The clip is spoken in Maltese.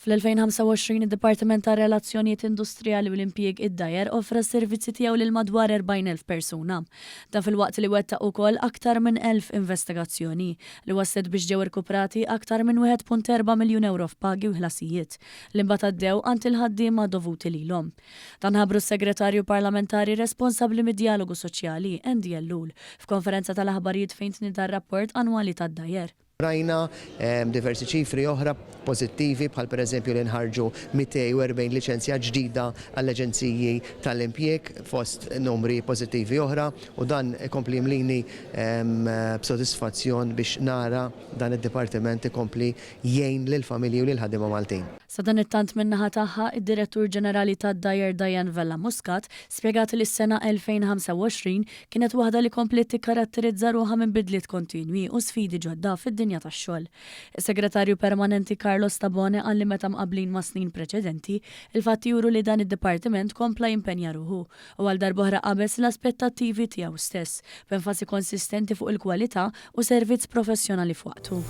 Fl-2025, id-Dipartiment tar-Relazzjonijiet Industrijali u l-Impjieg, id-DIER, offra s-servizzi tiegħu lil madwar 40,000 persuna. Dan filwaqt li wettaq ukoll aktar minn 1,000 investigazzjoni, li wasslet biex ġew irkuprati aktar minn 1.4 miljun ewro f'pagi u ħlasijiet, li mbagħad għaddew għand il-ħaddiema dovuti lilhom. Dan ħabbru s-Segretarju Parlamentari responsabbli mid-Djalogu Soċjali, Andy Ellul, f'konferenza tal-aħbarijiet fejn tnieda r-rapport annwali tad-DIER. Rajna diversi ċifri oħra pożittivi bħal pereżempju li nħarġu 240 liċenzja ġdida għall-aġenziji tal-impjieg fost numri pożittivi oħra u dan ikompli jimlini b'sodisfazzjon biex nara dan id-dipartiment ikompli jgħin lill-familji u lill-ħaddiema Maltin. Sadanittant min-naħa tagħha, id-Direttur Ġenerali tad-DIER Diane Vella Muscat spjegat li s-sena 2025 Kienet waħda li kompliet tikkaratterizza ruħha minn bidliet kontinwi u sfidi ġodda fid-dinja tax-xogħol. Is-Segretarju Permanenti Carlos Tabone qal li meta mqabblin ma' snin preċedenti, il-fatti juru li dan id-dipartiment kompla jimpenja ruħu u għal darb'oħra qabeż l-aspettattivi tiegħu stess, b'enfasi konsistenti fuq il-kwalità u servizz professjonali f'waqtu.